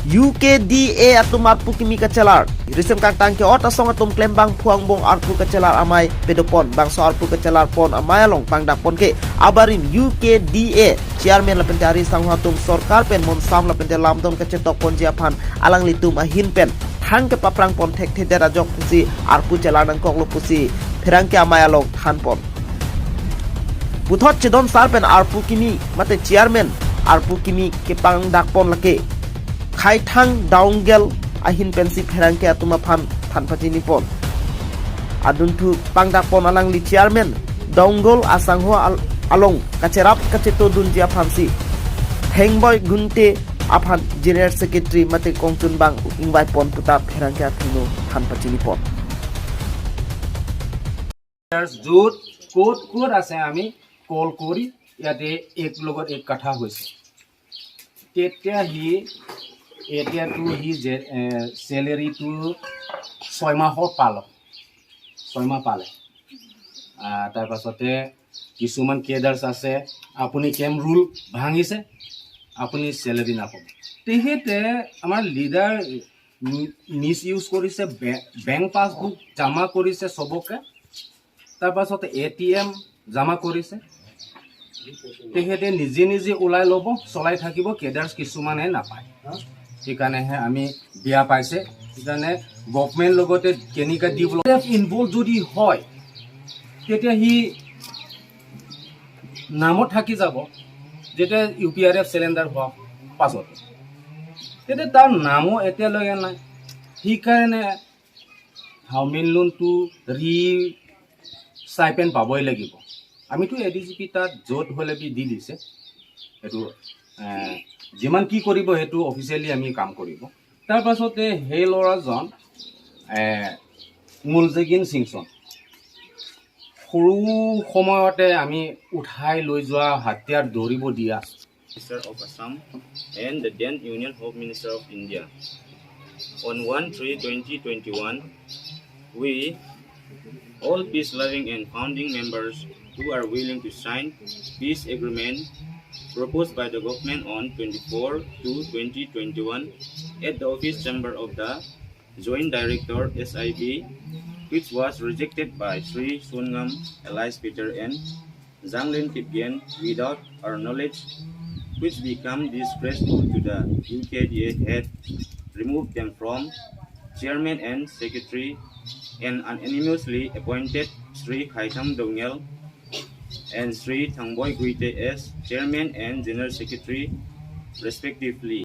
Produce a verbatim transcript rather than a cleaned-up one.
U K D A atum arpu kimi kachelar. Risim kangtang ke-ot asong atum klembang phu angbong arpu kachelar amei padopon. Bangso arpu kachelar pon amei along pangdak pon ke abarim U K D A chairman lapente ari sangho atum sorkar pen monsam lapente lamdon kachetok ponji aphan alanglitum ahin pen thang kepaprang pon thekthedet ajok si arpu chelar nangkoklo pusi pherangke amei along than pon. Puthot chedon sar pen arpu kimi mate chairman arpu kimi kepangdak pon lake Khaithang Doungel ahin pensi pherangke atum aphan than pachini pon. Adunthu pangdak pon alangli chairman Doungel asangho al-, along kacherap kacheto dunji aphansi Hengboi Gungte aphan general secretary mate kongchunbang ingvai pon puta pherangke atum than pachini pon. য'ত ক'ত ক'ত আছে আমি কল কৰি ইয়াতে এক লগত এক কথা হৈছে। তেতিয়া সি এতিয়াতো সি যে চেলেৰীটো ছয় মাহৰ পালক, ছয় মাহ পালে। আহ, তাৰ পাছতে কিছুমান কেডাৰ্ছ আছে, আপুনি কেম্প ৰুল ভাঙিছে, আপুনি চেলেৰী নাপাব। তেখেতে আমাৰ লিডাৰ মিছ ইউজ কৰিছে, বে- বেংক পাছবুক জমা কৰিছে চবকে, তাৰ পাছতে এ টি এম জমা কৰিছে। তেখেতে নিজে নিজে ওলাই ল'ব, চলাই থাকিব, কেডাৰ্ছ কিছুমানে নাপায়। সেইকাৰণেহে আমি বেয়া পাইছে। সেইকাৰণে গভৰ্ণমেণ্ট লগতে কেনেকৈ ডেভেলপ ইনভল্ভ যদি হয়, তেতিয়া সি নামত থাকি যাব, যেতিয়া U P R F surrender হোৱা পাছত। তেতিয়া তাৰ নামো এতিয়ালৈকে নাই। সেইকাৰণে হাউমেন লোনটো ৰি ষ্টাইপেণ্ড পাবই লাগিব। আমিতো এ ডি জি পি তাত য'ত হ'লে বি দি দিছে। সেইটো এ, যিমান কি কৰিব সেইটো অফিচিয়েলি আমি কাম কৰিব। তাৰ পাছতে সেই ল'ৰাজন এ, মুলজেগিন চিংচন, সৰু সময়তে আমি উঠাই লৈ যোৱা হাতিয়াৰ দৌৰিব দিয়া। Minister of Assam and the then Union Home Minister of India. On one three twenty twenty-one, we, all peace-loving and founding members who are willing to sign peace agreement proposed by the government on twenty-four two twenty twenty-one at the office chamber of the Joint Director S I B, which was rejected by Sri Songam alias Peter and Zanglen Kipgen without our knowledge, which become disgraceful to the U K D A, had removed them from chairman and secretary and unanimously appointed Sri Khaithang Doungel and Sri Thangboi Guite as chairman and general secretary respectively.